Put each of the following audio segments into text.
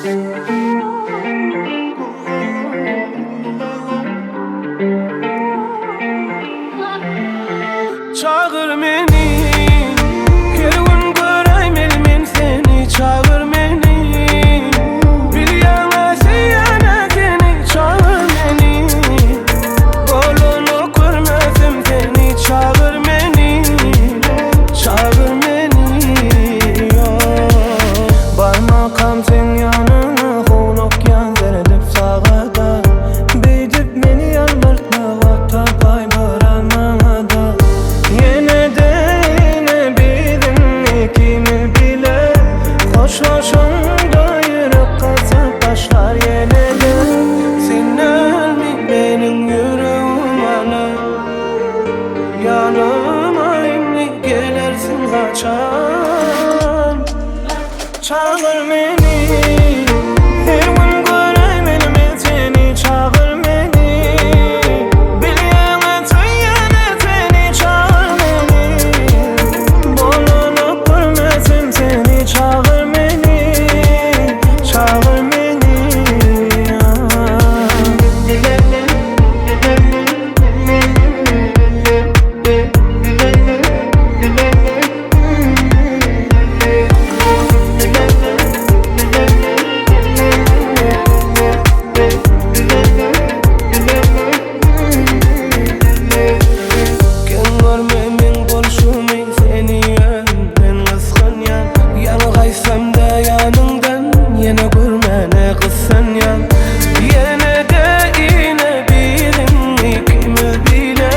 Çagyr meni Her gün göräýmeli men seni Çagyr meni Bilýäň-ä söýýän-ä seni Çagyr meni Bolanok görmesem seni Çagyr meni Çagyr meni Barmakam seň ýanyňa Howlukýan seredip sagada Beýdip meni ýalbartma Wagt tapaý baran maňada Ýene-de ine biziň ikimiz bile Hoşlaşaňda ýürek gatyp başlar ýene-de Sen dälmi meniň ýüregim ala Ýanyma indi gelersiň haçan Çagyr meni Her gün göräýmeli men seni Çagyr meni Bilýäňä söýýän-ä seni Çagyr meni Bolanok görmesem seni Çagyr meni Çagyr meni Geň görme meň bolşumy seni özümden gysganýan Ýaňy gaýtsamda ýanyňdan ýene görmäne gyssanýan Ýene-de ine biziň ikimiz bile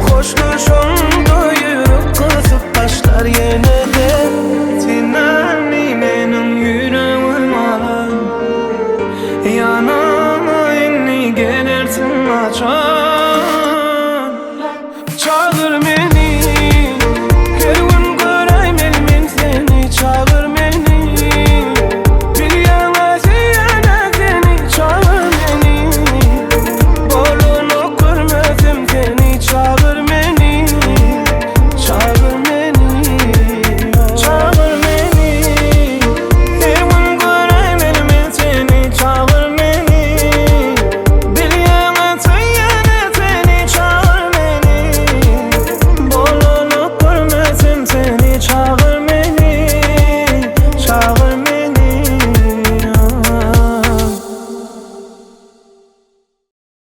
Hoşlaşaňda ýürek gysyp başlar ýene-de Senäni meniň ýüregim alan Ýanyma indi gelersiň haçan.